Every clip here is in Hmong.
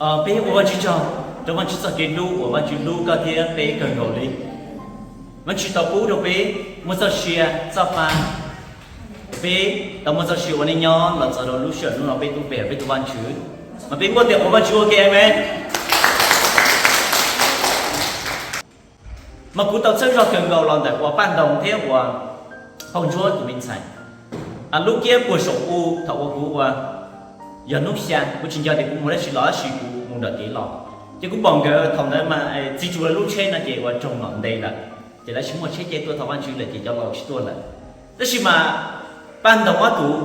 Peb ua Vajtswv tsaug rau Vajtswv txoj kev hlub uas Vajtswv hlub koj thiab peb kawg nkaus li. Vajtswv tau pub rau peb muaj txoj sia txoj pa, peb tau muaj txoj sia ua neej nyob los txog rau lub sij hawm hnub no peb tuaj pe peb tus Vajtswv, mas peb muaj tias qhuas Vajtswv ua ke, amees. Mas kuv tau txhawb zog kawg nkaus los ntawm uas Paj Ntoo thiab uas Phauj Ntsuab tus me ntxhais lub kiab puag saum u thaum uas kuv ua, yog hnub xya, kuv tsis nco tias kuv mus dab tsi los tab sis kuv mus nram kev los, ces kuv pom nkawd thaum ntawd mas txiv tsuas lawv lub tsheb no ces ua raug nom ntes lawm, ces lawv tsis muaj tsheb caij tuaj thov Vajtswv lawm ces cov laus tsis tuaj lawm. Tab sis mas Paj Ntoo ob tug,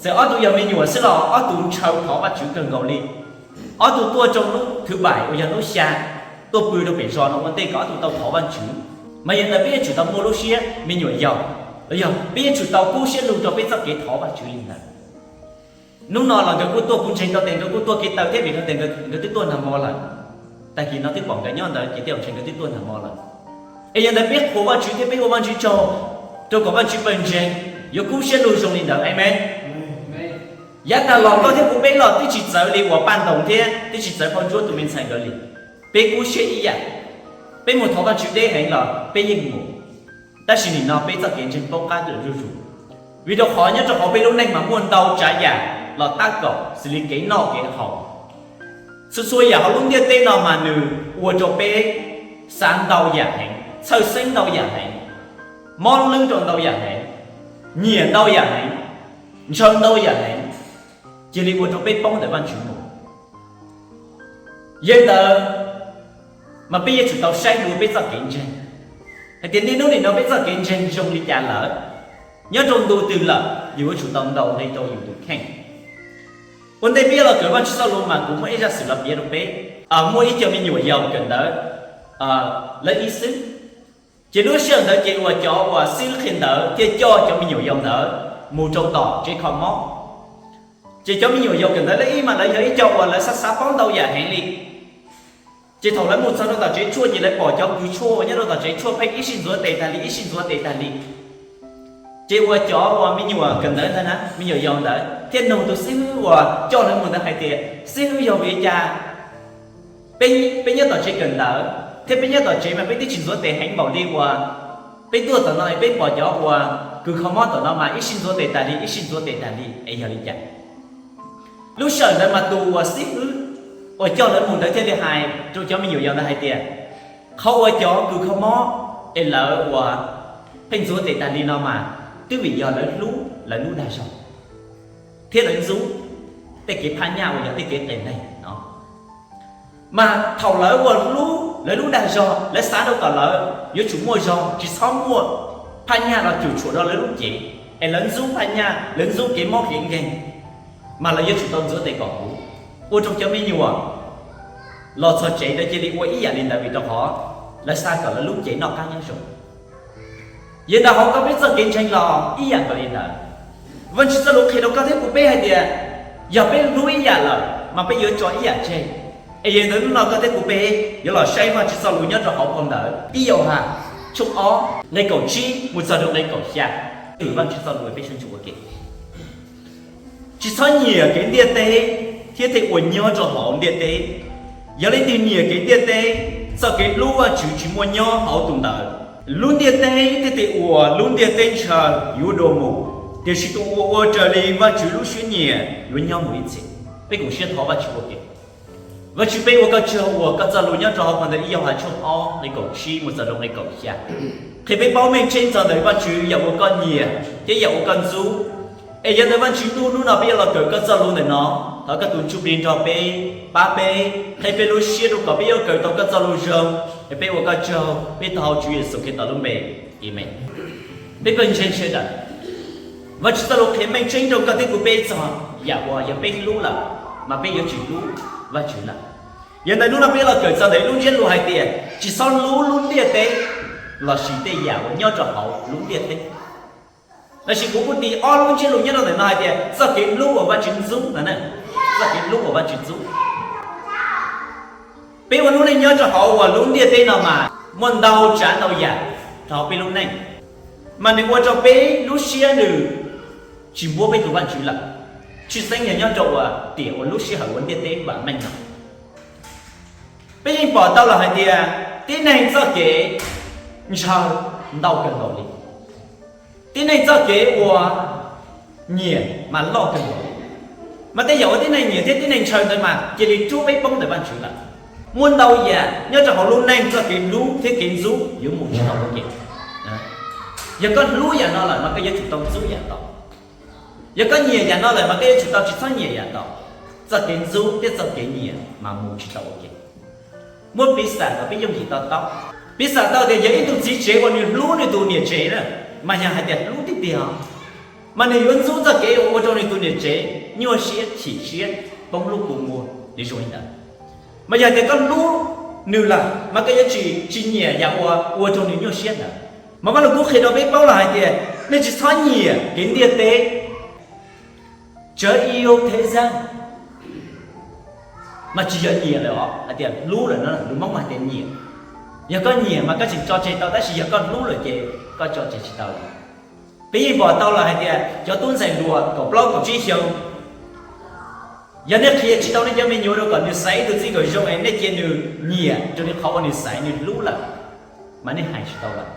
txawm ob tug yog me nyuam xwb los ob tug ntshaw thov Vajtswv kawg nkaus li. Ob tug tuaj rau hnub thứ bảy uas yog hnub xya, tuaj pw rau pem zos no ua ntej kom ob tug tau thov Vajtswv. Mas yog ntawd peb yuav tsum tau muaj lub siab me nyuam yaus, los yog peb yuav tsum tau kub siab lug rau peb txoj kev thov Vajtswv li ntawd. Hnub no los nkawd kuj tuaj, kuv ntseeg tau tias nkawd kuj tuaj kev taw thiab vim rau tias nkawd twb tuaj nag hmo lawm. Tag kis no twb pom nkawd nyob ntawd ces tej zaum ntshe nkawd twb tuaj nag hmo lawm. Es yog ntawd peb qhuas Vajtswv thiab peb ua Vajtswv tsaug rau kom Vajtswv pawg ntseeg yuav kub siab lug zoo li ntawd, amees. Yav tag los koj thiab kuv peb los twb tsis txawv li uas Paj Ntoo thiab twb tsis txawv Phauj Ntsuab tus me ntxhais nkawd li. Peb kub siab ib yam, peb mus thov Vajtswv deb heev los peb yeej mus. Tab sis nim no peb txoj kev ntseeg poob qab lawm zuj zus, vim rau qhov nyob rau hauv peb lub neej mas muaj ntau tsav yam los tab kaum xws li kev noj kev haus. Txhua txhua yam hauv lub ntiaj teb no mas nws ua rau peb xav ntau yam heev, txhawj xeeb ntau yam heev, mob lwb rau ntau yam heev, nyiam ntau yam heev, ntshaw ntau yam heev, cia li ua rau peb poob ntawm Vajtswv mus. Yog li ntawd, mas peb yuav tsum tau saib dua peb txoj kev ntseeg, hais tias niaj hnub nim no peb txoj kev ntseeg zoo li cas lawm, nyob rau ntu twg lawm, yus yuav tsum tau ntaus nqi rau yus tus kheej. Ua ntej peb yuav los kawm Vajtswv txoj lus mas kuv muaj ib zaj xwm los piav rau peb. Muaj ib co me nyuam yaus kawm ntawv lawv ib xwb, ces lub sij hawm ntawd ces uas cov uas xib hwb qhia ntawv thiaj coj cov me nyuam yaus ntawd mus rau tom tsev kho mob. Ces cov me nyuam yaus kawm ntawv lawv ib mas lawv yog ib co uas lawv xav xav paub ntau yam heev li. Ces thaum lawv mus txog rau tom tsev tshuaj ces lawv pom cov kws tshuaj uas nyob rau tom tsev tshuaj pheej ib sij ntxuav tes tag li, ib sij ntxuav tes tag li. Ces uas cov uas me nyuam kawm ntawv ntawd na, me nyuam yaus ntawd thiaj nug tus xib hwb uas coj lawv mus ntawd hais tias, xib hwb, yog vim li cas peb nyob tom tsev kawm ntawv thiab peb nyob tom tsev mas peb twb tsis ntxuav tes heev npaum li uas peb tuaj tom no es peb pom cov uas kws kho mob tom no mas ib sij ntxuav tes tag li, ib sij ntxuav tes tag li, es yog li cas? Lub sij hawm ntawd mas tus uas xib hwb uas coj lawv mus ntawd thiaj li hais rau cov me nyuam yaus ntawd hais tias, qhov uas cov kws kho mob es lawv uas pheej ntxuav tes tag li no mas twb vim yog lawv hlub lawv lub dag zog thiab lawv ntxub tej kev phaj nyaj uas yog tej kev qias neeg no. Mas thaum lawv uas hlub lawv lub dag zog, lawv xav rau kom lawv yuav tsum muaj zog, tsis txhob muaj phaj nyaj los cuam tshuam rau lawv lub cev, es lawv ntxub phaj nyaj, lawv ntxub kev mob kev nkeeg, mas lawv yuav tsum tau ntxuav tes kom huv, ua rau cov me nyuam los txog tsev lawv cia li ua ib yam li ntawd vim rau qhov lawv xav kom lawv lub cev noj qab nyob zoo. Yog ntawd hauv koj peb txoj kev ntseeg los ib yam nkaus li ntawd. Vajtswv txoj lus qhia rau koj thiab kuv peb hais tias, yog peb hlub ib yam lawm mas peb yuav tso ib yam tseg. Es yog ntawd hnub no koj thiab kuv peb yuav los saib Vajtswv txoj lus nyob rau hauv phau ntawv ib Yauhas tshooj ob nqe kaum tsib mus txog rau nqe kaum xya. Vajtswv txoj lus peb sib ntsib ua ke. Tsis txhob nyiam kev ntiaj teb thiab tej uas nyob rau hauv ntiaj teb. Yog leej twg nyiam kev ntiaj teb, txoj kev hlub Vajtswv tsis muaj nyob hauv tus ntawd. Lub ntiaj teb thiab tej uas lub ntiaj teb ntshaw yuav dua mus, tiam sis tus uas ua raws li Vajtswv lub siab nyiam yuav nyob mus ib txhis. Peb koom siab thov Vajtswv ua ke. Vajtswv, peb ua koj tsaug uas koj txoj lus nyob rau hauv phau ntawv ib Yauhas tshooj ob nqe kaum tsib mus txog rau nqe kaum xya qhia peb paub meej tseeb txog ntawm Vajtswv yam uas koj nyiam thiab yam uas koj ntxub. Es yog ntawd Vajtswv, hnub no peb yuav los kawm koj txoj lus ntawm no, thov koj tus Ntsuj Plig nrog peb, pab peb, qhia peb lub siab rau kom peb yuav kawm tau koj txoj lus zoo. Es peb ua koj tsaug, peb thov hauv Tswv Yexus Khetos lub npe, amees. Peb pawg ntseeg sawv daws, Vajtswv txoj lus qhia meej tseeb rau koj thiab kuv peb txog yam uas yog peb hlub lawm mas peb yuav tsis hlub Vajtswv lawm. Yog ntawd hnub no peb los kawm txog ntawm lub ntsiab lus hais tias tsis txhob hlub lub ntiaj teb lossis tej yam uas nyob rau hauv lub ntiaj teb. Lossis kuv kuj tis ob lub ntsiab lus nyob rau ntawm no hais tias txoj kev hlub uas Vajtswv ntxub no, txoj kev hlub uas Vajtswv ntxub. Peb ua lub neej nyob rau hauv uas lub ntiaj teb no mas muaj ntau tsav ntau yam rau hauv peb lub neej, mas nws ua rau peb lub siab nws tsis npuab peb tus Vajtswv lawm. Tshwj xeeb yog nyob rau uas tiam uas lub sij hawm uas ntiaj teb vam meej no. Peb yeej pom tau lawm hais tias tib neeg txoj kev ntshaw ntau kawg nkaus li, tib neeg txoj kev uas nyiam mas loj kawg nkaus li. Mas tej yam uas tib neeg nyiam thiab tib neeg ntshaw ntawd mas cia li rub peb poob ntawm Vajtswv lawm. Muaj ntau yam nyob rau hauv lub neej txoj kev hlub thiab kev ntxub yuav mus tsis tau ua ke. Yog koj hlub yam no lawm mas koj yuav tsum tau ntxub yam ntawd. Yog koj nyiam yam no lawm mas koj yuav tsum tau tsis txhob nyiam yam ntawd. Txoj kev ntxub thiab txoj kev nyiam mas mus tsis tau ua ke. Muab piv xam kom peb yooj yim to taub. Piv xam tau tias yog ib tug txiv tsev uas nws hlub nws tus niam tsev na, mas yog hais tias hlub tiag tiag, mas nws yuav ntxub txoj kev uas ua rau nws tus niam tsev nyuaj siab, chim siab, poob lub kua muag li zoo li ntawd. Mas yog tias koj hlub nws lawm mas koj yuav tsis, tsis nyiam yam uas ua rau nws nyuaj siab ntawd. Mas Vaj Lus Kub qhia rau peb paub lawm hais tias nej tsis txhob nyiam kev ntiaj teb. Chớ yêu thế gian. Mas tsis yog nyiam lawm os, hais tias hlub lawm no, lus Hmoob mas hais tias nyiam. Yog koj nyiam mas koj tseem tso tseg tau, tab sis yog koj hlub lawm ces koj tso tseg tsis tau lawm. Peb yeej pom tau lawm hais tias cov tub ntxhais hluas kaum plaub kaum tsib xyoo, yog nej qhia tsis tau nej cov me nyuam rau kom nws xaiv ib tug txij nkawm zoo es nej cia nws nyiam raws li qhov uas nws xaiv nws hlub lawm, mas nej hais tsis tau lawm.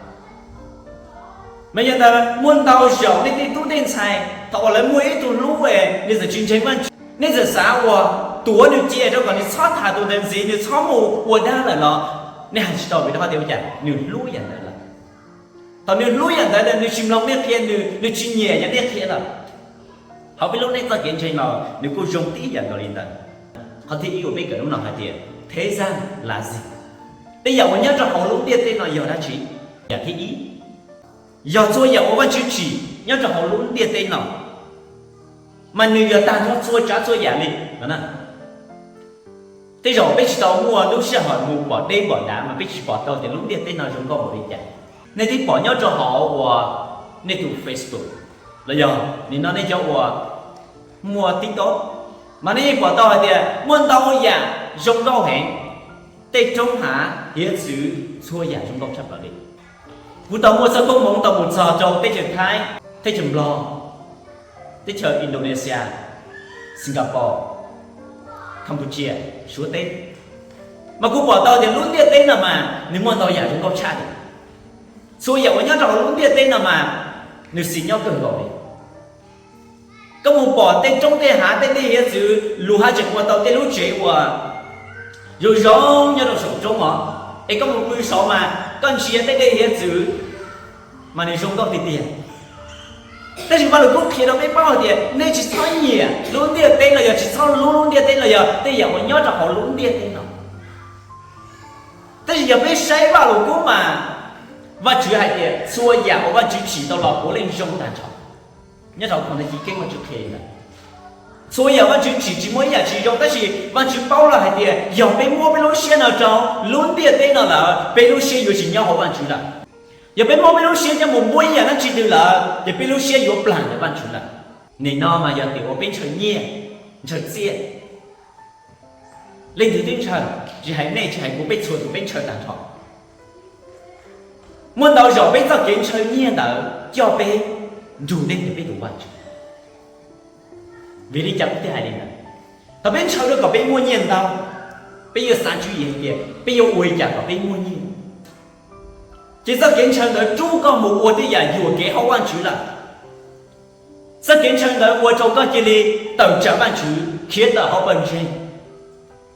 Mas yog ntawd muaj ntau zaus nej tej tub tej ntxhais thaum uas lawv muaj ib tug hlub es nws txawm tsis ntseeg Vajtswv, nej txawm xav uas tuav nws cia rau kom nws txhob tham tus ntawd ntxiv, nws txhob mus ua dab lawm los nej hais tsis tau vim rau qhov tias ua cas? Nws hlub yam ntawd lawm. Thaum nws hlub yam ntawd lawm nws tsis mloog nej qhia, nws, nws tsis nyiam yam nej qhia lawm. Hauv peb lub neej txoj kev ntseeg los nws kuj zoo tib yam nkaus li ntawd. Qhov thib ib uas peb kawm hnub no hais tias thế gian là gì, tej yam uas nyob rau hauv lub ntiaj teb no yog dab tsi? Yam thib ib, yog txhua yam uas Vajtswv tsim nyob rau hauv lub ntiaj teb no, mas nws yog tag nrho txhua tsav txhua yam li no. Tej zaum peb tsis tau muaj lub sij hawm mus pom deb pom dav mas peb tsis pom tau tias lub ntiaj teb no zoo nkauj npaum li cas. Nej twb pom nyob rau hauv uas nej tus Facebook los yog nim no nej cov uas muaj TikTok, mas nej yeej pom tau hais tias muaj ntau yam zoo nkauj heev, tej roob hav hiav txwv, txhua yam zoo nkauj tshaj plaws li. Kuv tau muaj txoj koob hmoov tau mus txog rau teb chaws Thaib, teb chaws Nplog, teb chaws Indonesia, Singapore, Campuchia, Suav teb, mas kuv pom tau tias lub ntiaj teb no mas nws muaj ntau yam zoo nkauj tshaj li. Txhua yam uas nyob rau hauv lub ntiaj teb no mas nws xis nyob kawg nkaus li. Koj mus pom tej roob tej hav tej dej hiav txwv, lus haj tseem ua tau tej lub tsev uas zoo zoo nyob rau saum roob os, es koj mus pw saud mas koj ntsia tej dej hiav txwv mas nws zoo nkauj tiag tiag. Tab sis Vaj Lus Kub qhia rau peb paub hais tias nej tsis txhob nyiam lub ntiaj teb los yog tsis txhob hlub lub ntiaj teb los yog tej yam uas nyob rau hauv lub ntiaj teb no. Tab sis yog peb saib Vaj Lus Kub mas Vajtswv hais tias txhua yam uas Vajtswv tsim tau los puav leej zoo tag nrho. Nyob rau qhov ntawd ci keeb Vajtswv qhia li ntawd. Txhua yam Vajtswv tsim tsis muaj ib yam tsis zoo, tab sis Vajtswv paub lawm hais tias yog peb muab peb lub siab no rau lub ntiaj teb no lawm peb lub siab yuav tsis nyob hauv Vajtswv lawm. Yog peb muab peb lub siab coj mus muab ib yam dab tsi twg lawm ces peb lub siab yuav plam ntawm Vajtswv lawm. Nim no mas yog tias uas peb ntshaw nyiaj, ntshaw txiaj, leej twg twb ntshaw, tsis hais nej tsis hais kuv, peb txhua tus peb ntshaw tag nrho. Muaj ntau zaus peb txoj kev ntshaw nyiaj ntawd coj peb nrug deb ntawm peb tus Vajtswv. Vim li cas kuv thiaj hais li ntawd? Thaum peb ntshaw rau kom peb muaj nyiaj ntau, peb yuav xav tswv yim hais tias peb yuav ua li cas kom peb muaj nyiaj, ces txoj kev ntshaw ntawd rub koj mus ua tej yam yuam kev hauv Vajtswv lawm. Txoj kev ntshaw ntawd ua rau koj cia li tawm tsam Vajtswv khiav tawm hauv pawg ntseeg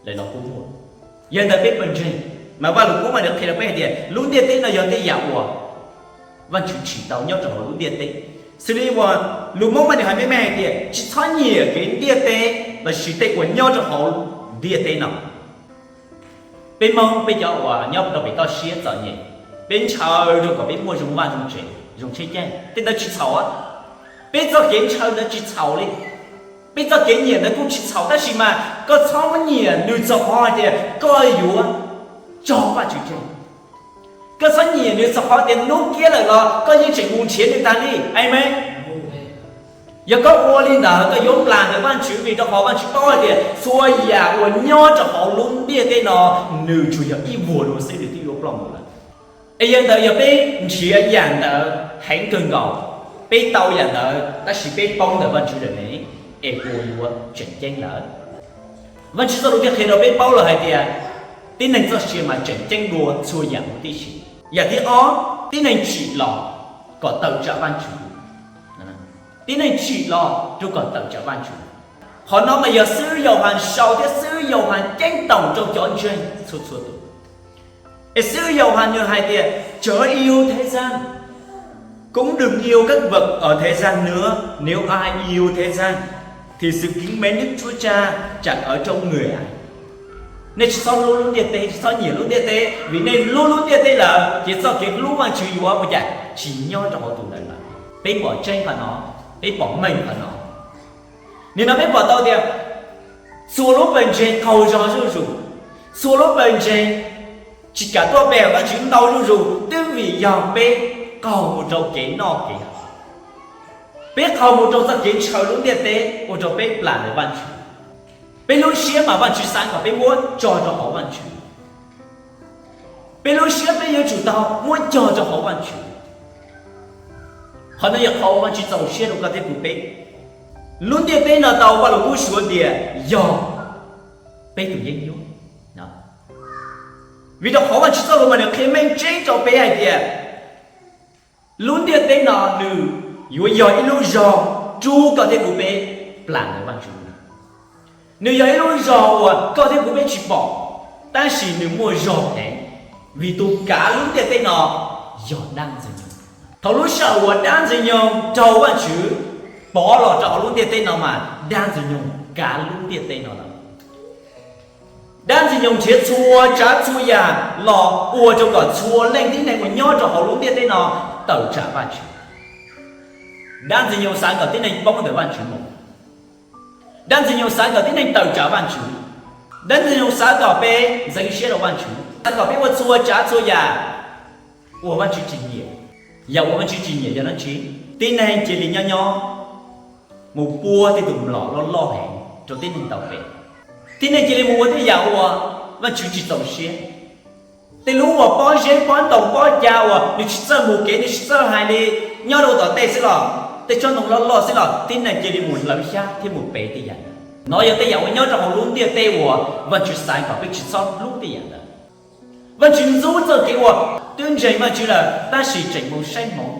lawm los kuj muaj. Yog ntawd peb pawg ntseeg, mas Vaj Lus Kub mas nws qhia rau peb hais tias lub ntiaj teb no yog tej yam uas Vajtswv tsim tau nyob rau hauv lub ntiaj teb. Xws li uas lus Hmoob mas nws hais meej meej hais tias tsis txhob nyiam kev ntiaj teb lossis tej uas nyob rau hauv ntiaj teb no. Peb Hmoob peb cov uas nyob rau pem toj siab txom nyem, peb ntshaw rau kom peb muaj zoo vaj zoo tsev zoo tsheb caij, tej ntawd tsis txhaum. Peb txoj kev ntshaw ntawd tsis txhaum li, peb txoj kev nyiam ntawd kuj tsis txhaum, tab sis mas koj txhob nyiam nws txog qhov hais tias koj yuav tso Vajtswv tseg. Koj txhob nyiam nws txog qhov tias hnub kiab lawm los koj yeej tseem mus nrhiav nws tas li. Amees. Yog koj ua li ntawd koj yuav plam ntawm Vajtswv, vim rau qhov Vajtswv paub hais tias txhua yam uas nyob rau hauv lub ntiaj teb no nws tsuas yog ib vuag dua xwb nws twb yuav ploj mus lawm. Es yog ntawd yog peb nrhiav yam ntawd heev kawg nkaus, peb tau yam ntawd tab sis peb poob ntawm Vajtswv lawm ne, es puas yuav tseem ceeb lawm? Vajtswv txoj lus thiaj qhia rau peb paub lawm hais tias Tib neeg txoj sia mas tseem ceeb dua txhua yam huv tib si. Yam thib ob, tib neeg tsim los kom tawm tsam Vajtswv. Tib neeg tsim los rau kom tawm tsam Vajtswv. Qhov no mas yog xib hwb Yauhas sau thiab xib hwb Yauhas ceeb toom rau cov ntseeg txhua txhua tus. Es xib hwb Yauhas nws hais tias, Chớ yêu thế gian, cũng đừng yêu các vật ở thế gian nữa. Nếu ai yêu thế gian, thì sự kính mến Đức Chúa Cha chẳng ở trong người ấy. Nej tsis txhob hlub lub ntiaj teb, tsis txhob nyiam lub ntiaj teb, vim nej hlub lub ntiaj teb lawm ces txoj kev hlub Vajtswv yuav ua cas? Tsis nyob rau hauv tus ntawd lawm. Peb pom tseeb qhov no, peb pom meej qhov no. Nim no peb pom tau tias txhua lub pawg ntseeg qaug zog zuj zus, txhua lub pawg ntseeg tsis kam tuaj pe hawm Vajtswv ntau zuj zus twb vim yog peb qaug mus rau kev noj kev haus, peb qaug mus rau txoj kev ntshaw lub ntiaj teb ua rau peb plam ntawm Vajtswv. Peb lub siab mas Vajtswv xav kom peb muab tso rau hauv Vajtswv. Peb lub siab peb yuav tsum tau muab cog rau hauv Vajtswv. Qhov no yog qhov uas Vajtswv txaus siab rau koj thiab kuv peb. Lub ntiaj teb no tau Vajluskub suav tias yog peb tus yeeb ncuab. Vim rau qhov Vajtswv txoj lus mas nws qhia meej tseeb rau peb hais tias lub ntiaj teb no nws yuav yog ib lub zog rub koj thiab kuv peb plam ntawm Vajtswv. Nws yog ib lub zog uas koj thiab kuv peb tsis pom, tab sis nws muaj zog heev, vim tus kav lub ntiaj teb no yog dab Ntxwg Nyoog. Thaum lub sij hawm uas dab Ntxwg Nyoog raug Vajtswv pov los rau hauv lub ntiaj teb no mas dab Ntxwg Nyoog kav lub ntiaj teb no lawm. Dab Ntxwg Nyoog nrhiav txhua tsav txhua yam los ua rau kom txhua leej tib neeg uas nyob rau hauv lub ntiaj teb no tawm tsam Vajtswv. Dab Ntxwg Nyoog xav kom tib neeg poob ntawm Vajtswv mus. Dab Ntxwg Nyoog xav kom tib neeg tawm tsam Vajtswv. Dab Ntxwg Nyoog xav kom peb ntxeev siab rau Vajtswv, xav kom peb ua txhua tsav txhua yam uas Vajtswv tsis nyiam. Yam uas Vajtswv tsis nyiam yog dab tsi? Tib neeg cia li nyob nyob mus puag tej tus mlom loj loj heev rau tib neeg tau pe. Tib neeg cia li mus ua tej yam uas Vajtswv tsis txaus siab. Tej lub uas pob zeb pob ntoo pob ca uas nws tsis txawj mus kev, nws tsis txawj hais li, nyob rau tom tej xwb los, tej tsob ntoo loj loj xwb los tib neeg cia li mus hlawv xyab thiab mus pe tej yam. No yog tej yam uas nyob rau hauv lub ntiaj teb uas Vajtswv xav kom peb tsis txhob hlub tej yam ntawd. Vajtswv ntxub txoj kev uas twb ntseeg Vajtswv lawm tab sis tseem mus saib hmoov.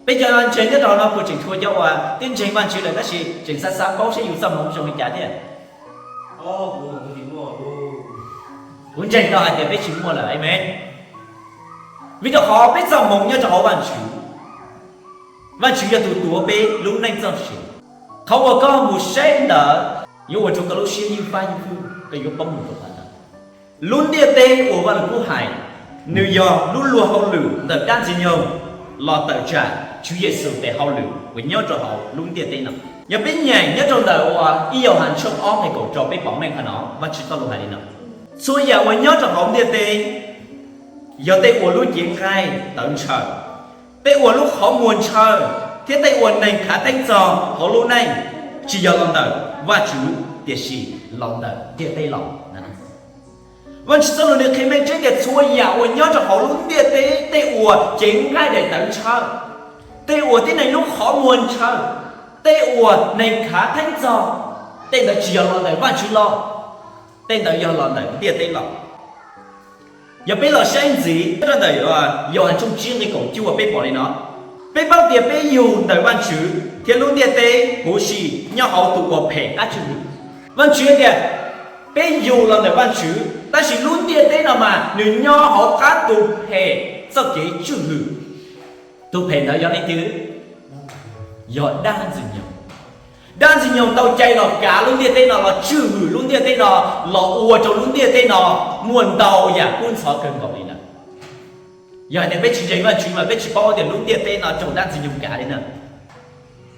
Peb cov ntseeg nyob rau no puas tseem tshuav cov uas twb ntseeg Vajtswv lawm tab sis tseem xav xav paub saib yus txoj hmoov zoo li cas thiab? Kuv ntseeg tau hais tias peb tsis muaj lawm, amen. Vim rau qhov peb txoj hmoov nyob rau hauv Vajtswv. Vajtswv yog tus tuav peb lub neej txoj sia. Qhov uas koj mus saib ntawd yuav ua rau koj lub siab ywj fab ywj fwj, koj yuav poob mus rau qhov ntawd. Lub ntiaj teb uas Vajluskub hais, nws yog lub luag hauj lwm ntawm dab Ntxwg Nyoog los tawm tsam Tswv Yexus tes hauj lwm uas nyob rau hauv lub ntiaj teb no. Yog peb nyeem nyob rau ntawm uas ib Yauhas tshooj ob nqe kaum rau peb pom meej qhov no, Vajtswv txoj lus hais li no: Txhua yam uas nyob rau hauv ntiaj teb, yog tej uas lub cev nqaij tawv ntshaw, tej uas lub qhov muag ntshaw, thiab tej uas neeg khav theeb txog hauv lub neej, tsis yog los ntawm Vajtswv, tiam sis los ntawm ntiaj teb los. Vajtswv txoj lus nws qhia meej tseeb tias txhua yam uas nyob rau hauv lub ntiaj teb, tej uas cev nqaij daim tawv ntshaw, tej uas tib neeg lub qhov muag ntshaw, tej uas neeg khav theeb txog, tej ntawd tsis yog los ntawm Vajtswv los, tej ntawd yog los ntawm ntiaj teb los. Yog peb los saib ntxiv rau ntawm Yauhas tshooj tsib nqe kaum cuaj peb pom li no: Peb paub tias peb yug ntawm Vajtswv, thiab lub ntiaj teb huv si nyob hauv tus uas phem qab tswj hwm. Vajtswv tias peb yug los ntawm Vajtswv, tab sis lub ntiaj teb no mas nws nyob hauv qab tus phem txoj kev tswj hwm. Tus phem ntawd yog leej twg? Yog dab Ntxwg Nyoog. Dab Ntxwg Nyoog tau cai los kav lub ntiaj teb no, los tswj hwm lub ntiaj teb no, los ua rau lub ntiaj teb no muaj ntau yam kub ntxhov kawg nkaus li ntawd. Yog hais tias peb tsis ntseeg Vajtswv mas peb tsis paub tias lub ntiaj teb no raug dab Ntxwg Nyoog kav li na.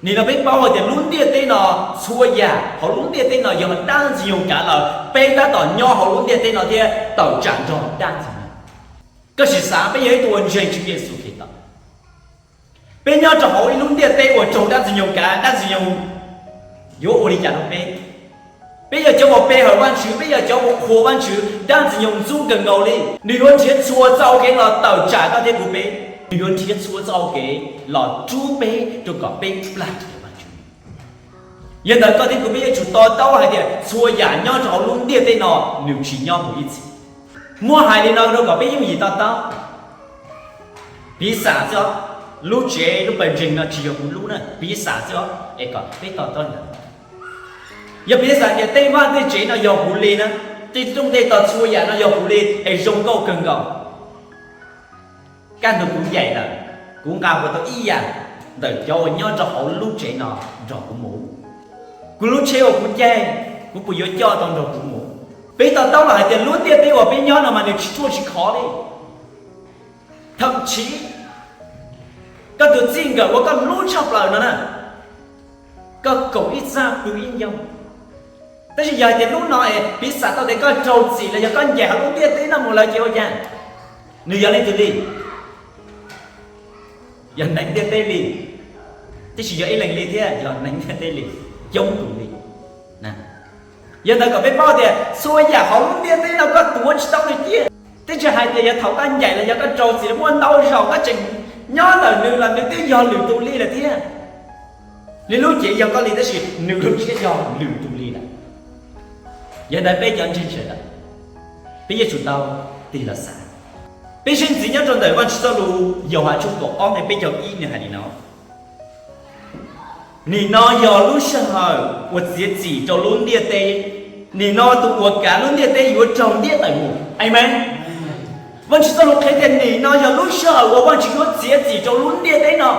Nim no peb paub hais tias lub ntiaj teb no, txhua yam hauv lub ntiaj teb no yog dab Ntxwg Nyoog kav lawm, peb tab tom nyob hauv lub ntiaj teb no thiab tawm tsam nrog dab Ntxwg Nyoog. Koj sim xav, peb yog ib tug uas ntseeg Tswv Yexus Khetos, peb nyob rau hauv ib lub ntiaj teb uas raug dab Ntxwg Nyoog kav, dab Ntxwg Nyoog yuav ua li cas rau peb? Peb yog cov uas pe hawm Vajtswv, peb yog cov uas qhuas Vajtswv, dab Ntxwg Nyoog ntxub kawg nkaus li. Nws yuav nrhiav txhua txoj hau kev los tawm tsam koj thiab kuv peb. Nws yuav nrhiav txhua txoj hau kev los rub peb rau kom peb plam Vajtswv. Yog ntawd koj thiab kuv peb yuav tsum to taub hais tias txhua yam nyob rau hauv lub ntiaj teb no nws tsis nyob mus ib txhis. Muab hais li no rau kom peb yooj yim to taub. Piv xam xwb os, lub tsev lub pawg ntseeg no tsis yog kuv lub na, piv xam xwb os, es kom peb to taub ntawd. Yog piv xam tias tej vaj tej tsev no yog kuv li na, tej rooj tej tog txhua yam no yog kuv li es zoo nkauj kawg nkaus. Kaj ntug kuv ncaim lawm, kuv nqa mus tau ib yam ntawm cov uas nyob rau hauv lub tsev no nrog kuv mus. Kuv lub tsheb uas kuv caij, kuv puas yuav coj tau nrog kuv mus? Peb to taub los hais tias lub ntiaj teb uas peb nyob no mas nws tsis ruaj tsis khov li. Thậm chí, koj tus txij nkawm uas koj hlub tshaj plaws no na, koj koom ib txaj pw ib ncoo. Tab sis yog hais tias hnub no es piv xam tau tias koj raug txim los yog koj ncaim hauv lub ntiaj teb no mus lawm ces ua cas? Nws yog leej twg li? Yog neeg ntiaj teb li. Tab sis yog ib leeg li thiab, yog neeg ntiaj teb li, coob tus li. Yog ntawd kom peb paub tias txhua yam hauv lub ntiaj teb no koj tuav tsis tau nws ciaj. Twb tsis hais tias yog thaum koj ncaim los yog koj raug txim los muaj ntau zaus koj tseem nyob ntawm nws los nws twb yog lwm tus li lawm thiab. Nws lub cev yog koj li tab sis nws lub siab yog lwm tus li lawm. Yog ntawd peb cov ntseeg sawv daws, peb yuav tsum tau tig los xav. Peb sib ntxiv nyob rau ntawm Vajtswv txoj lus Yauhas tshooj kaum ob nqe peb caug ib nws hais li no: Nim no yog lub sij hawm uas txiav txim rau lub ntiaj teb. Nim no tus uas kav lub ntiaj teb yuav raug ntiab tawm mus. Amees. Vajtswv txoj lus qhia tias nim no yog lub sij hawm uas Vajtswv yuav txiav txim rau lub ntiaj teb no.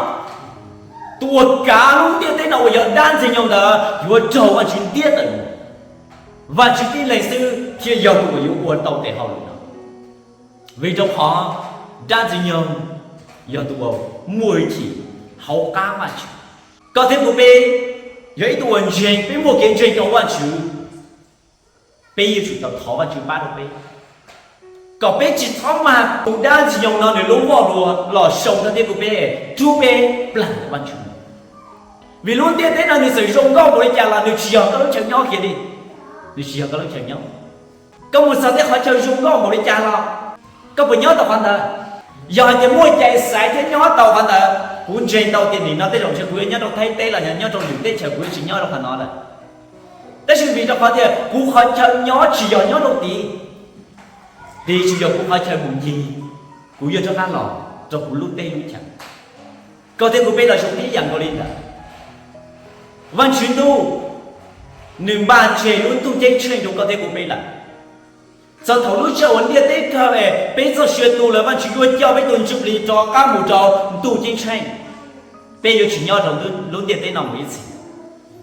Tus uas kav lub ntiaj teb no uas yog dab ntxwg nyoog ntawd yuav raug Vajtswv ntiab tawm mus. Vajtswv tib leeg xwb thiaj yog tus uas yuav ua tau tes hauj lwm no. Vim rau qhov dab ntxwg nyoog yog tus uas muaj hwj chim hauv qab Vajtswv. Koj thiab kuv peb yog ib tug uas ntseeg, peb muaj kev ntseeg rau Vajtswv, peb yuav tsum tau thov Vajtswv pab rau peb, kom peb tsis txhob mag tus dab ntxwg nyoog no nws lub voj hlua los sau koj thiab kuv peb, rub peb plam ntawm Vajtswv. Vim lub ntiaj teb no nws txawm zoo nkauj npaum li cas los nws tsis yog koj lub chaw nyob kiag li. Nws tsis yog koj lub chaw nyob. Koj mus txog tej qhov chaw zoo nkauj npaum li cas los koj puas nyob tau qhov ntawd? Yog hais tias muaj cai xaiv thiab nyob tau qhov ntawd, kuv ntseeg tau tias nim no tej zaum ntshe kuv yuav nyob rau Thaib teb los yog nyob rau lwm teb chaws, kuv yuav tsis nyob rau qhov no lawm. Tab sis vim rau qhov tias kuv qhov chaw nyob tsis yog nyob rau tid, tiam sis yog kuv qhov chaw mus ncig, kuv yuav rov qab los rau kuv lub teb lub chaw. Koj thiab kuv peb los zoo tib yam nkaus li ntawd. Vajtswv Ntuj, nws npaj tseg lub ntuj ceeb tsheej rau koj thiab kuv peb lawm. Txog thaum lub sij hawm uas ntiaj teb kawg es peb txoj sia tu lawm, Vajtswv yuav coj peb tus ntsuj plig rov qab mus rau ntuj ceeb tsheej. Peb yuav tsis nyob rau lub ntiaj teb no mus ib txhis.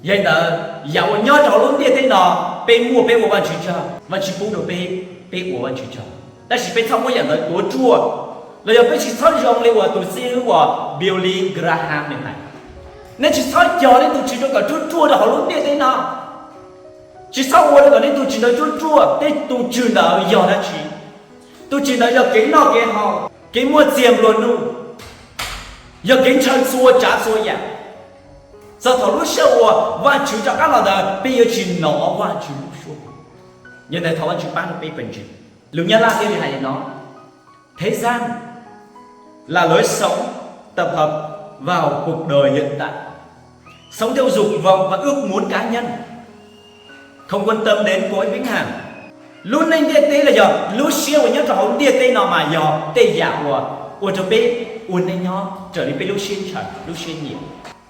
Yog li ntawd, yam uas nyob rau hauv lub ntiaj teb no, peb muaj peb ua Vajtswv tsaug, Vajtswv pub rau peb, peb ua Vajtswv tsaug. Tab sis peb txhob muab yam ntawd tuav ruaj, los yog peb tsis txhob zoo li uas tus xib hwb uas Billy Graham nws hais, nej tsis txhob cog nej tus tswv rau kom ruaj ruaj rau hauv lub ntiaj teb no. Tsis txhob ua rau kom nej tus tswv ntawd ruaj ruaj. Tej tus tswv ntawd yog dab tsi? Tus tswv ntawd yog kev noj kev haus, kev muaj txiag nplua nuj, yog kev ntshaw txhua tsav txhua yam. Txog thaum lub sij hawm uas Vajtswv rov qab los ntawd, peb yuav tsis hnov Vajtswv lub suab. Yog ntawd thov Vajtswv pab rau peb pawg ntseeg. Lus Nyab Laj thiaj li hais li no: Thế gian là lối sống tập hợp vào cuộc đời hiện tại. Sống theo dục vọng và ước muốn cá nhân. Không quan tâm đến cõi vĩnh hằng. Lub neej ntiaj teb los yog lub siab uas nyob rau hauv ntiaj teb no mas yog tej yam uas ua rau peb ua neej nyob raws li peb lub siab ntshaw lub siab nyiam.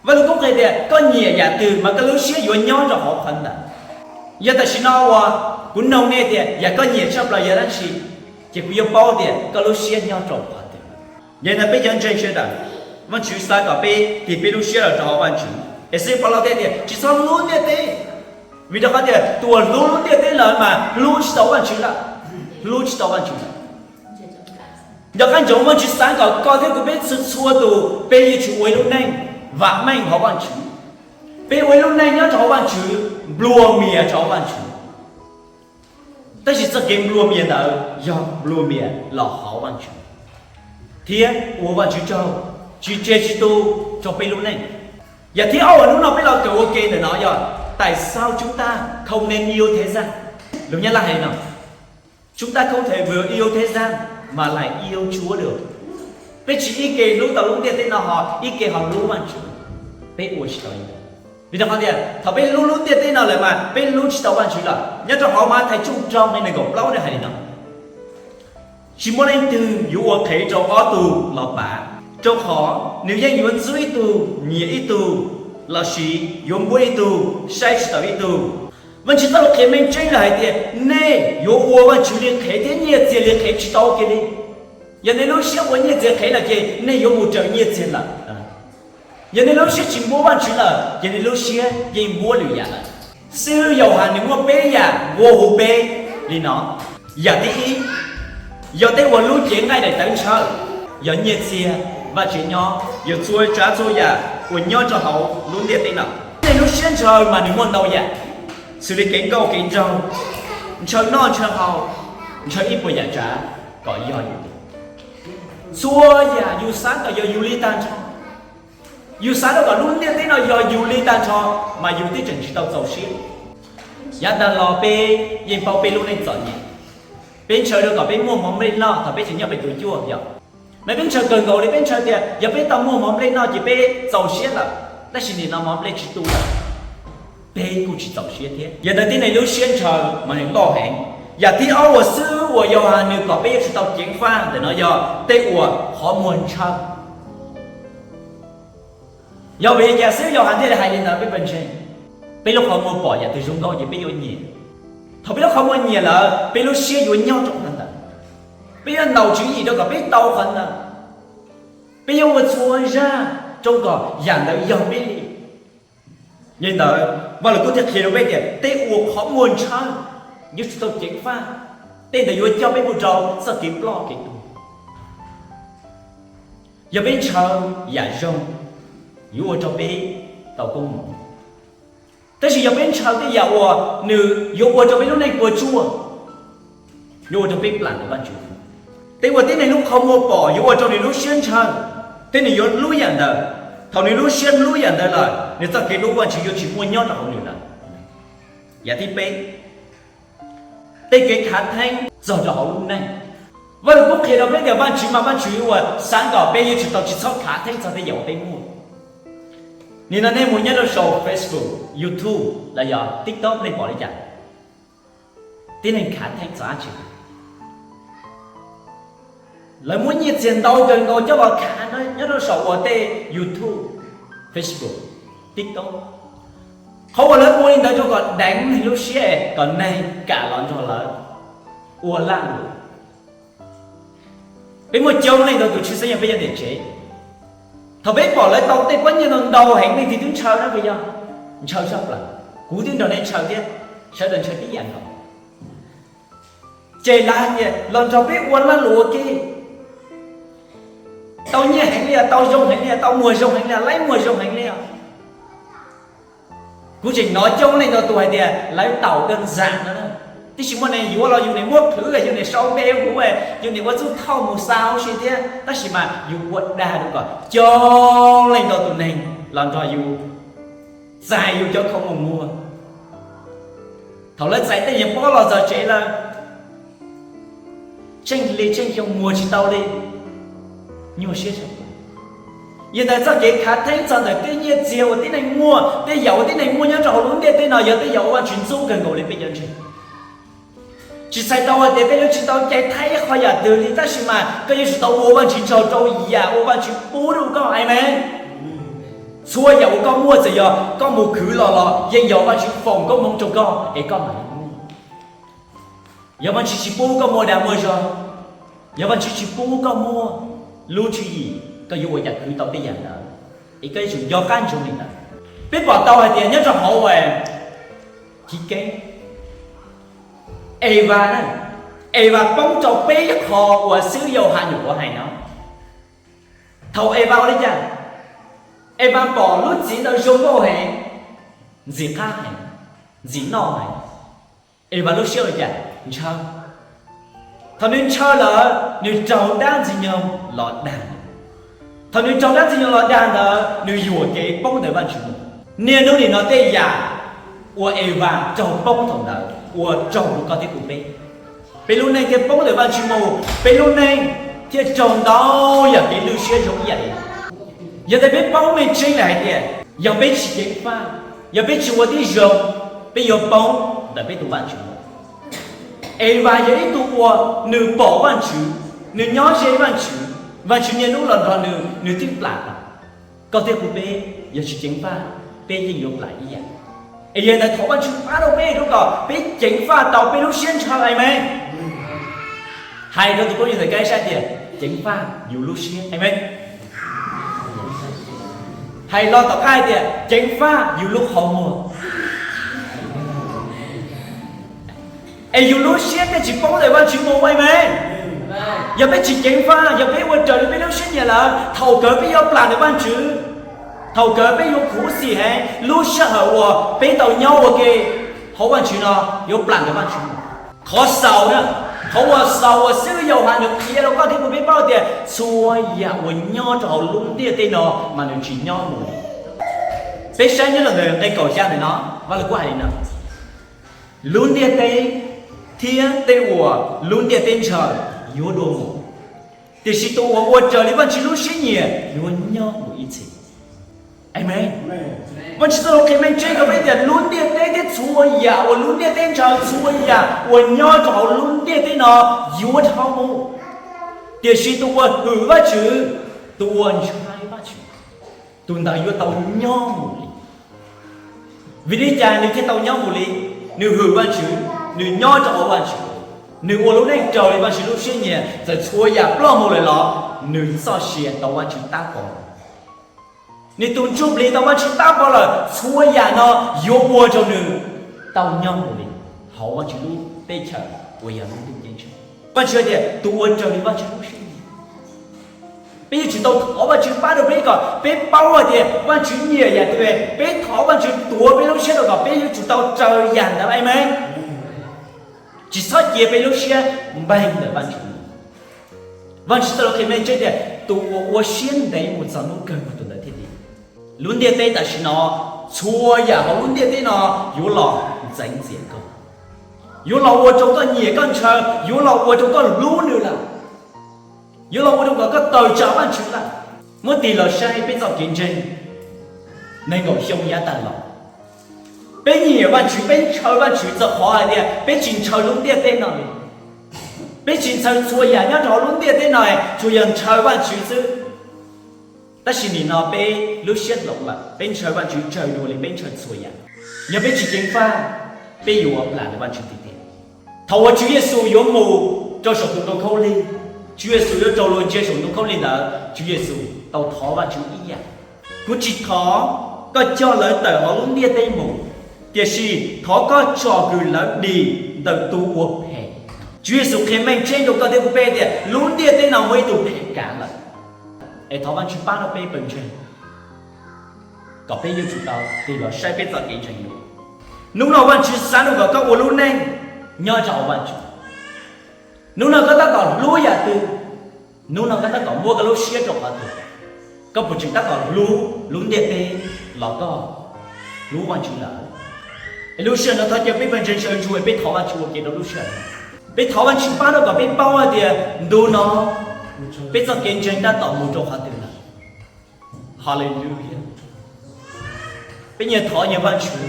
Vaj lug koob qhia tias koj nyiam yam twg mas koj lub siab yuav nyob rau hauv qhov ntawd. Yog tam sim no uas kuv noog nej tias yam koj nyiam tshaj plaws yog dab tsi, ces kuv yuav paub tias koj lub siab nyob rau qhov twg. Yog li ntawd peb cov ntseeg sawv daws, Vajtswv xav kom peb tig peb lub siab los rau hauv Vajtswv. Es xib hwb Paulus thiaj tias tsis txhob hlub ntiaj teb, vim rau qhov tias tus uas hlub lub ntiaj teb lawm mas hlub tsis tau Vajtswv lawm, hlub tsis tau Vajtswv lawm. Nco qab ntsoov Vajtswv xav kom koj thiab kuv peb txhua txhua tus peb yuav tsum ua ib lub neej vam meej hauv Vajtswv. Peb ua ib lub neej nyob rau hauv Vajtswv, nplua mias rau hauv Vajtswv. Tab sis txoj kev nplua mias ntawd yog nplua mias los hauv Vajtswv thiab ua Vajtswv tsaug, tsis tseg tsis tu rau peb lub neej. Yam thib ob uas hnub no peb los kawm ua ke ntawm no yog: Tại sao chúng ta không nên yêu thế gian? Lus Nyab Laj hais li no: Chúng ta không thể vừa yêu thế gian mà lại yêu Chúa được. Peb tsis ib ke hlub tau lub ntiaj teb no ho ib ke ho hlub Vajtswv. Peb ua tsis tau li ntawd. Vim rau qhov tias thaum peb hlub lub ntiaj teb no lawm mas peb hlub tsis tau Vajtswv lawm. Nyob rau hauv Mathais tshooj rau nqe nees nkaum plaub nws hais li no: Tsis muaj leej twg yuav ua qhev rau ob tug los pav, rau qhov nws yeej yuav ntxub ib tug nyiam ib tug, lossis yuav npuab ib tug saib tsis taus ib tug. Vajtswv txoj lus qhia meej tseeb lawm hais tias nej yuav ua Vajtswv li qhev thiab nyiaj txiag li qhev tsis tau kiag li. Yog nej lub siab ua nyiaj txiag qhev lawm ces nej yuav mus raws nyiaj txiag lawm. Yog nej lub siab tsis npuab Vajtswv lawm ces nej lub siab yeej npuab lwm yam lawm. Xib hwb Yauhas nws muaj peb yam nqua hu peb li no. Yam thib ib, yog tej uas lub cev nqaij daim tawv ntshaw, yog nyiaj txiag, vaj tsev nyob, yog txhua tsav txhua yam uas nyob rau hauv lub ntiaj teb no. Nej lub siab ntshaw mas nws muaj ntau yam, xws li kev nkauj kev nraug, ntshaw noj ntshaw haus, ntshaw ib puas yam tsav kom yog yus. Txhua yam yus xav kom yog yus li tag nrho. Yus xav rau kom lub ntiaj teb no yog yus li tag nrho, mas yus twb tseem tsis tau txaus siab. Yav tag los peb yeej paub peb lub neej txom nyem. Peb ntshaw rau kom peb muaj mov nplej noj thaum peb tseem nyob pem tus cuaj yom. Mas peb ntshaw kawg nkaus li, peb ntshaw tias yog peb tau muaj mov nplej noj ces peb txaus siab lawm. Tab sis nim no mov nplej tsis tu lawm, peb kuj tsis txaus siab thiab. Yog ntawd tib neeg lub siab ntshaw mas nws loj heev. Yam thib ob uas xib hwb uas Yauhas nws kom peb yuav tsum tau ceev faj ntawm no yog tej uas qhov muag ntshaw. Yog vim li cas xib hwb Yauhas thiaj li hais li ntawd? Peb pawg ntseeg, peb lub qhov muag pom yam twg zoo nkauj ces peb yuav nyiam. Thaum peb lub qhov muag nyiam lawm, peb lub siab yuav nyob rau qhov ntawd. Peb yuav ntaus tswv yim rau kom peb tau qhov ntawd. Peb yuav ua txhua zaj rau kom yam ntawd yog peb li. Yog li ntawd, Vaj Lus Kub thiaj qhia rau peb tias tej uas qhov muag ntshaw yuav tsum tau ceev faj. Tej ntawd yuav coj peb mus rau txoj kev ploj kev tuag. Yog peb ntshaw yam zoo, yuav ua rau peb tau koob hmoov. Tab sis yog peb ntshaw tej yam uas nws yuav ua rau peb lub neej puas tsuaj, yuav ua rau peb plam ntawm Vajtswv. Tej uas tib neeg lub qhov muag pom yuav ua rau nws lub siab ntshaw, thiab nws yuav hlub yam ntawd. Thaum nws lub siab hlub yam ntawd lawm, nws txoj kev hlub Vajtswv yuav tsis muaj nyob rau hauv nws lawm. Yam thib peb, tej kev khav theeb txog rau hauv lub neej. Vaj Lus Kub qhia rau peb tias Vajtswv mas Vajtswv uas xav kom peb yuav tsum tau tsis txhob khav theeb txog tej yam uas peb muaj. Nim no nej mus nyob rau saum Facebook, YouTube los yog TikTok nej pom li cas? Tib neeg khav theeb txog dab tsi? Lawv muab nyiaj txiag ntau kawg nkaus coj los khav nyob rau saum uas tej YouTube, Facebook, TikTok. Qhov uas lawv ua li ntawd rau kom deev neeg lub siab kom neeg kam los nrog lawv ua lag luam. Peb muaj coob leej ntau tus tshwj xeeb yog peb nyob ntawm tsev, thaum peb pom lawv tau tej pob nyiaj ntau ntau heev, leej twg twb ntshaw na, puas yog? Ntshaw tshaj plaws. Kuv twb nrog nej ntshaw thiab, sawv daws ntshaw tib yam nkaus. Ces lawv hais tias los nrog peb ua lag luam ua ke, tau nyiaj heev li os, tau zoo heev li os, tau muag zoo heev li os, laib muag zoo heev li os. Kuv tseem hnov coob leej ntau tus hais tias lawv taum daj ntxam no, tib si muaj neeg yuav los yus niam muab qhwv, yus niam sau npe huv, yus niam ua txuj thauj mus xa huv si thiab, tab sis mas yus ua dag rau kom coob leej ntau tus neeg los nrog yus txais yus cov khoom mus muag. Thaum lawv txais tej niag pob los txog tsev lawm, tsheej li tsheej xyoo muag tsis tau li, nyuaj siab tshaj plaws. Yog ntawd txoj kev khav theeb txog ntawm tej nyiaj txiag uas tib neeg muaj, tej yam uas tib neeg muaj nyob rau hauv lub ntiaj teb no yog tej yam uas Vajtswv ntxub kawg nkaus li peb cov ntseeg. Tsis txhais tau hais tias peb yuav tsum tau cai thaib qhov yam twg li, tab sis mas koj yuav tsum tau ua Vajtswv tsaug rau yam uas Vajtswv pub rau koj. Amees. Txhua yam uas koj muaj, txawm yog koj mus khwv los los yeej yog Vajtswv foom koob hmoov rau koj es koj mam li muaj. Yog Vajtswv tsis pub koj muaj dag muaj zog, yog Vajtswv tsis pub koj muaj lub tswv yim, koj yuav ua cas khwv tau tej yam ntawd? Es koj yuav tsum nco qab ntsoov li ntawd. Peb pom tau hais tias nyob rau hauv chiv keeb, Evas na, Evas poob rau peb qho uas xib hwb Yauhas nyuam qhuav hais no. Thaum Evas ua li cas? Evas pom lub txiv ntawd zoo nkauj heev, ntxim qab heev, ntxim noj heev. Evas lub siab ua li cas? Ntshaw. Thaum nws ntshaw lawm, nws raug dab ntxwg nyoog los dag. Thaum nws raug dab ntxwg nyoog los dag ntawd, nws yuam kev poob ntawm Vajtswv mus. Niaj hnub nim no tej yam uas Evas raug poob thaum ntawd ua raug rau koj thiab kuv peb. Peb lub neej thiaj poob ntawm Vajtswv mus, peb lub neej thiaj raug ntau yam kev lwj siab zoo ib yam li. Yog tias peb paub meej tseeb lawm hais tias yog peb tsis ceev faj, Yog peb tsis ua tib zoo, peb yuav poob ntawm peb tus Vajtswv. Evas yog ib tug uas nws pom Vajtswv, nws nyob ze Vajtswv, Vajtswv niaj hnub los nrog nws, nws twb plam tau. Koj thiab kuv peb yog tsis ceev faj, peb yeej yuav plam ib yam. Es yog li ntawd thov Vajtswv pab rau peb, rau kom peb ceev faj tau peb lub siab ntshaw. Amees. Hais rau tus phooj ywg ntawm koj ib sab tias, ceev faj yus lub siab. Amees. Hais los tom qab hais tias, ceev faj yus lub qhov muag. Es yus lub siab thiaj tsis poob ntawm Vajtswv mus. Amees. Yog peb tsis ceev faj, yog peb ua raws li peb lub siab nyiam lawm, thaum kawg peb yuav plam ntawm Vajtswv. Thaum kawg peb yuav khuv xim heev, lub sij hawm uas peb tau nyob ua ke hauv Vajtswv no yuav plam ntawm Vajtswv. Qhov xaus na, qhov uas xaus uas xib hwb Yauhas nws qhia rau koj thiab kuv peb paub tias txhua yam uas nyob rau hauv lub ntiaj teb no mas nws tsis nyob mus li. Peb saib nyob rau ntawm nqe kaum xya ntawm no, Vaj Lug Kub hais li no: Lub ntiaj teb thiab tej uas lub ntiaj teb ntshaw yuav dua mus, tiam sis tus uas ua raws li Vajtswv lub siab nyiam yuav nyob mus ib txhis. Amees. Vajtswv txoj lus qhia meej tseeb rau peb tias lub ntiaj teb thiab txhua yam uas lub ntiaj teb ntshaw, txhua yam uas nyob rau hauv lub ntiaj teb no yuav dhau mus, tiam sis tus uas hwm Vajtswv, tus uas ntshai Vajtswv, tus ntawd yuav tau nyob mus li. Vim li cas nws thiaj tau nyob mus li? Nws hwm Vajtswv, nws nyob rau hauv Vajtswv, nws ua lub neej raws li Vajtswv lub siab nyiam, txawm txhua yam ploj mus lawm los nws txoj sia tau Vajtswv tab pov. Nws tus ntsuj plig tau Vajtswv tab pov lawm, txhua yam no yuav ua rau nws tau nyob mus li hauv Vajtswv lub teb chaws uas yog lub ntiaj teb ntshaw. Vajtswv tias tus ua raws li Vajtswv lub siab nyiam. Peb yuav tsum tau thov Vajtswv pab rau peb kom peb paub hais tias Vajtswv nyiam yam twg, peb thov Vajtswv tuav peb lub siab rau kom peb yuav tsum tau raws yam ntawd. Amees. Tsis txhob cia peb lub siab npeeg ntawm Vajtswv. Vajtswv txoj lus qhia meej tseeb tias tus uas ua siab ntev mus txog hnub kawg tus ntawd thiaj li. Lub ntiaj teb tam sim no, txhua yam hauv lub ntiaj teb no yuav los ntxeev txiav koj, yuav los ua rau koj nyiam koj ntshaw, yuav los ua rau koj hlub nws lawm, yuav los ua rau kom koj tawm tsam Vajtswv lawm. Muab tig los saib peb txoj kev ntseeg nees nkaum xyoo yav tag los, peb nyiam Vajtswv, peb ntshaw Vajtswv txog qhov hais tias peb tsis ntshaw lub ntiaj teb no li. Peb tsis ntshaw txhua yam nyob rau hauv lub ntiaj teb no, tsuas yog ntshaw Vajtswv xwb. Tab sis nim no peb lub siab hloov lawm, peb ntshaw Vajtswv tsawg dua li peb ntshaw txhua yam. Yog peb tsis ceev faj, peb yuav plam ntawm Vajtswv tiag tiag. Thaum uas Tswv Yexus yuav mus rau saum tus ntoo khaub lig, Tswv Yexus yuav raug luag ntsia saum ntoo khaub lig ntawd, Tswv Yexus tau thov Vajtswv ib yam: Kuv tsis thov koj coj lawv tawm hauv lub ntiaj teb mus, tiam sis thov koj tsom kwm lawv dim ntawm tus uas phem. Tswv Yexus qhia meej tseeb rau koj thiab kuv peb tias lub ntiaj teb no muaj ib tug phem kav lawm, es thov Vajtswv pab rau peb pawg ntseeg kom peb yuav tsum tau tig los saib peb txoj kev ntseeg dua. Hnub no Vajtswv xav kom koj ua lub neej nyob rau hauv Vajtswv. Hnub no koj tab tom hlub yam twg? Hnub no koj tab tom muab koj lub siab rau qhov twg? Koj puas tseem tab tom hlub lub ntiaj teb los koj hlub Vajtswv lawm? Es lub sij hawm no thov caw peb pawg ntseeg sawv ntsug, peb thov Vajtswv ua ke rau lub sij hawm no. Peb thov Vajtswv pab rau kom peb paub hais tias ntu no peb txoj kev ntseeg tab tom mus rau qhov twg lawm. Hallelujah. Peb nyias thov nyias Vajtswv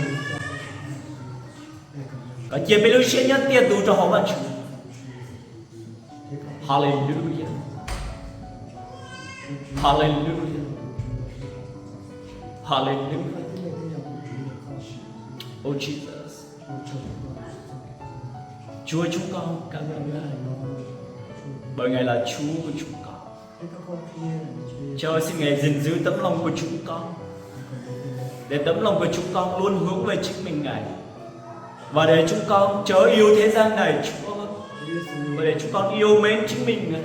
kom cia peb lub siab nyob tiaj tus rau hauv Vajtswv. Hallelujah. Hallelujah. Hallelujah. Oh Jesus. Chúa, chúng con cảm ơn Ngài. Bởi Ngài là Chúa của chúng con. Chúa xin Ngài gìn giữ tấm lòng của chúng con, để tấm lòng của chúng con luôn hướng về chính mình Ngài. Và để chúng con chớ yêu thế gian này, Chúa. Và để chúng con yêu mến chính mình Ngài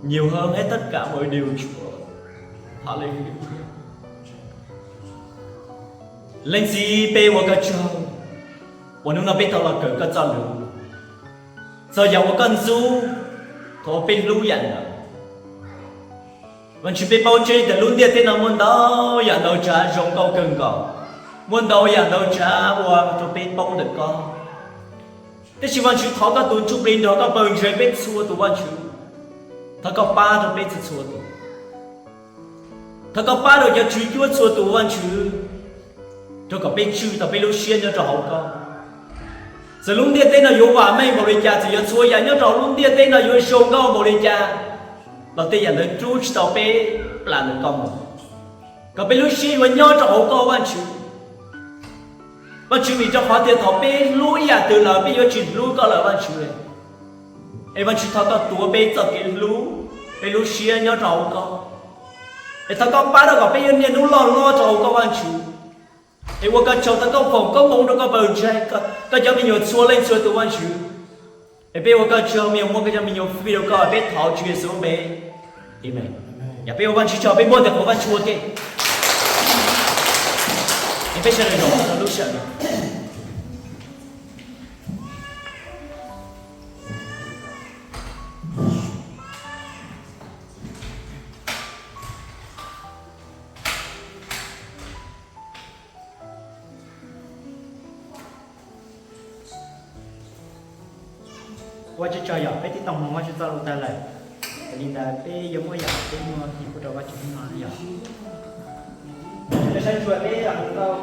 nhiều hơn hết tất cả mọi điều, Chúa. Hallelujah. Leej Txiv, peb ua koj tsaug uas hnub no peb tau los kawm koj txoj lus, txog yam uas koj ntxub, thov peb hlub yam ntawd. Vajtswv, peb paub tseeb tias lub ntiaj teb no muaj ntau yam ntau tsav zoo nkauj kawg nkaus, muaj ntau yam ntau tsav ua rau peb poob ntawm koj. Tab sis Vajtswv, thov koj tus Ntsuj Plig nrog koj pawg ntseeg peb txhua tus, Vajtswv. Thov koj pab rau peb txhua txhua tus. Thov koj pab rau cov tswv cuab txhua tus, Vajtswv. rau kom peb tswj tau peb lub siab nyob rau hauv koj. Txawm lub ntiaj teb no yuav vam meej npaum li cas, txawm yog txhua yam nyob rau hauv lub ntiaj teb no yuav zoo nkauj npaum li cas, los tej yam ntawd rub tsis tau peb plam ntawm koj mus. Kom peb lub siab yuav nyob rau hauv koj Vajtswv. Vajtswv, vim rau qhov tias thaum peb hlub ib yam twg lawm peb yuav tsis hlub koj lawm Vajtswv. Es Vajtswv thov koj tuav peb txoj kev hlub, peb lub siab nyob rau hauv koj. Es thov koj pab rau kom peb yuav niaj hnub loj hlob rau hauv koj Vajtswv. Es ua koj tsaug, thov koj foom koob hmoov rau koj pawg ntseeg, koj cov me nyuam txhua leej txhua tus Vajtswv. Es peb ua koj tsaug, me nyuam muab koj cov me nyuam fij rau koj, peb thov Tswv Yexus lub npe. Amen. Yog peb ua Vajtswv tsaug, peb npuaj tes qhuav Vajtswv ua ke. Es peb sawv daws los rau lub sij hawm no. Ua tsaug tsaug yog peb twb tau mloog Vajtswv txoj lus tag lawm. Yog li ntawd peb yuav muab yam peb muaj ib pub rau Vajtswv hnub no yog, peb sab ntsuag peb yog hais tau